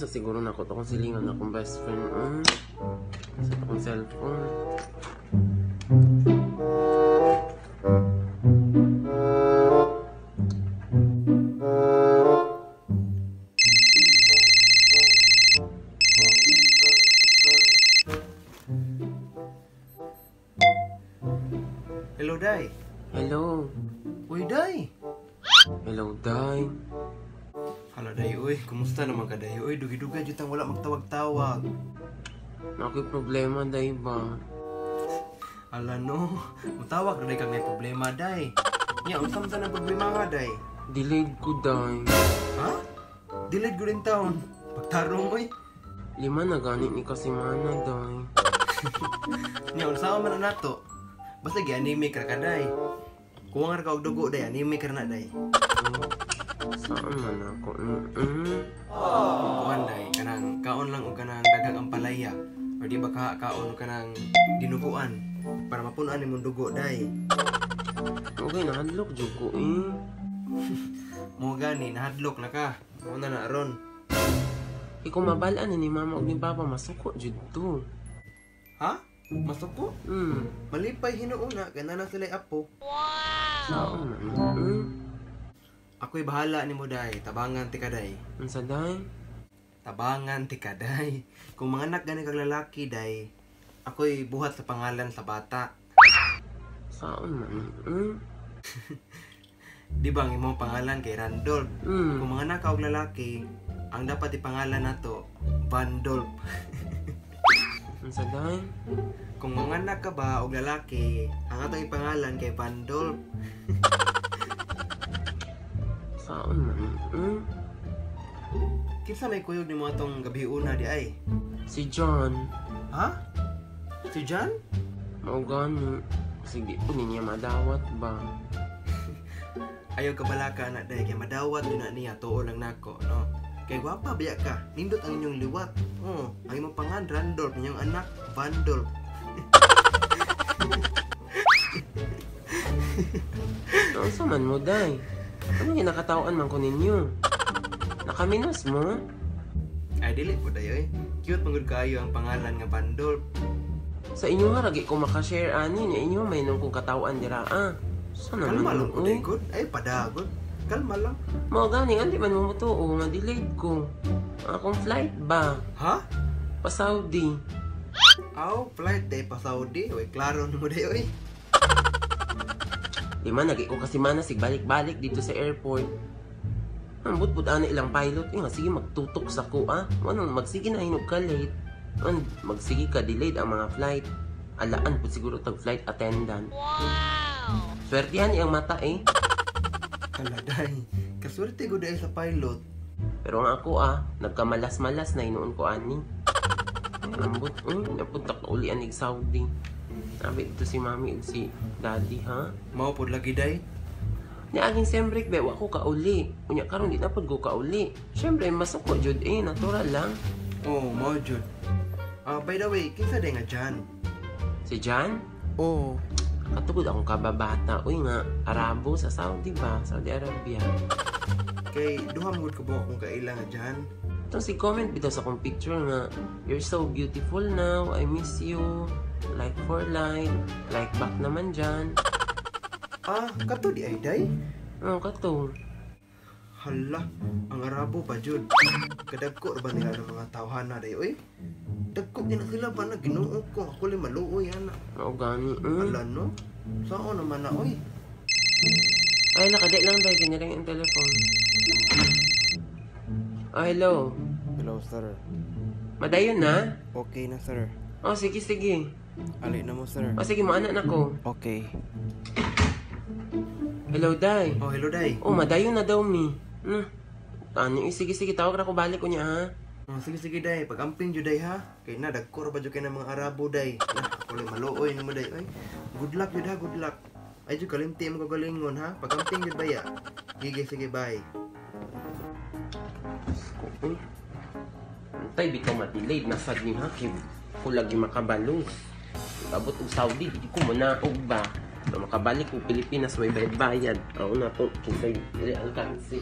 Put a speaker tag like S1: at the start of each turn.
S1: siguro na ako to kung silingan akong best friend. Sa akong cellphone.
S2: Hello, Day.
S1: Hello.
S2: Uy, Day.
S1: Hello, Day.
S2: Hala, Day, uy. Kumusta naman ka, Day? Uy, dugi-duga, jutang wala magtawag-tawag.
S1: Nako'y problema, Day ba?
S2: Hala, no. Mutawag na, Day, kag may problema, Day. Nya, unsa man sa nang problema nga, Day?
S1: Delayed ko, Day.
S2: Ha? Delayed ko rin taon. Pagtarong, uy.
S1: 5 na gani ni kasimana, Day.
S2: Nya, unsa man na nato? Basta gi-anime ka ka, Day. Kuwang ra ka og dugo, Day. Anime ka na, Day.
S1: Saan man ako?
S2: Kuan, Day. Kanang kaon lang og kanang daghang ampalaya. O di ba ka kaon og kanang dinuguan para mapunuan nimong dugo, Day.
S1: Okay, nahadlok jud ko eh.
S2: Mo gani, nahadlok na ka. Mo na na ron.
S1: Ikaw mabal-an na ni mama og ni papa, masuko jud to.
S2: Ha? Masuko? Malipay hinuuna, kay na sila apo.
S1: Wow! Saan man?
S2: Ako'y bahala nimo, Day. Tabangan ti ka, Day.
S1: Unsa, Day?
S2: Tabangan ti ka, Day. Kung mga anak gani kag lalaki, Day, ako'y buhat sa pangalan sa bata.
S1: Saan man?
S2: Di ba ang imong pangalan kay Randolph? Kung mga anak ka og lalaki, ang dapat ipangalan nato, Vandolph.
S1: Unsa, Day?
S2: Kung mga anak ka ba og lalaki, ang atong ipangalan kay Vandolph.
S1: Saan man?
S2: Kinsa may kuyog nimo atong gabi una di ay?
S1: Si John.
S2: Ha? Si John?
S1: Mao gani. Sige po niya madawat ba?
S2: Ayaw ka balaka na, Day, kay madawat yun na niya, tuo lang nako, no? Kay gwapa biya ka, nindot ang inyong liwat. Oh, ang imong pangan Randolph, inyong anak Vandolph.
S1: Unsa man mo, Day? Ano yung nakatawan man ko ninyo? Nakaminos mo?
S2: Ay, dili po, Day, oy. Cute man gud kaayo ang pangalan nga Vandolph.
S1: Sa inyo nga, ragi ko makashare ani niya inyo may nung kong katawan dira, ah. Sana
S2: Kalma
S1: man
S2: lang ko,
S1: oy.
S2: Day, good. Ay, padagod. Kalma lang.
S1: Mao gani, nga di man mo mutuo nga delayed ko. Akong flight ba?
S2: Ha?
S1: Pa Saudi.
S2: Aw, flight day pa Saudi. Oy, klaro nimo, Day, oy.
S1: Di man, nagi ko kasi mana sig balik-balik dito sa airport. Ang but-but ana ilang pilot, eh, nga, sige magtutok sa ko, ah. Anong magsige na hinog ka late. An, magsige ka delayed ang mga flight. Alaan po siguro tag flight attendant.
S3: Wow!
S1: Swertihan iyang mata, eh.
S2: Hala, Day. Kaswerte ko, Day, sa pilot.
S1: Pero ang ako, ah, nagkamalas-malas na hinuon ko ani. Ambot, uy, napunta ka uli anig Saudi. Sabi ito si mami ug si daddy, ha?
S2: Mao pod lagi, Day.
S1: Nya aging sem break, be, wa ko kauli. Unya karon di na pod ko kauli. Syempre masuko jud eh, natural lang.
S2: Oh, mao jud. By the way, kinsa day nga Jan?
S1: Si Jan?
S2: Oh.
S1: Katugod akong kababata, uy nga, Arabo sa Saudi ba? Saudi Arabia.
S2: Kay duha man gud ka buok akong kaila nga Jan.
S1: Itong si comment bitaw sa akong picture nga, you're so beautiful now, I miss you. Like for like, like back naman dyan.
S2: Ah, kato di ay, Day?
S1: Oo, kato.
S2: Hala, ang Arabo pa jud. Kadagko ra ba nila ng mga tawhana, Day, oy? Dagko gina sila ba na Ginoo ko, ako lang maluoy ana.
S1: Oo, gani.
S2: Hala no. Sao naman na, oy?
S1: Ay, nakadek lang, Day, kanya ang telephone. Oh, hello.
S2: Hello, sir.
S1: Madayon na?
S2: Okay na, sir.
S1: Oh, sige, sige.
S2: Ali na mo, sir.
S1: Oh, sige, maana na ko.
S2: Okay.
S1: Hello, Day.
S2: Oh, hello, Day.
S1: Oh, madayon na daw, mi. Ano, eh, sige, sige, tawag na ko balik ko niya, ha?
S2: Oh, sige, sige, Day. Pag-amping jud, Day, ha? Kay na, dagko ra ba jud kay ng mga Arabo, Day? Na, ako lang maluoy nimo, Day. Oy, good luck jud, ha? Good luck. Ay, jud, kalimti mo kagalingon, ha? Pag-amping jud, baya. Sige, sige, bye.
S1: Uy. Antay, bitaw ma-delayed. Nasad ni ha, kay ko lagi makabalos. Abot og Saudi, di ko manaog ba? Pero makabalik ko Pilipinas, may bayad-bayad. Ako na to, kinsay real currency.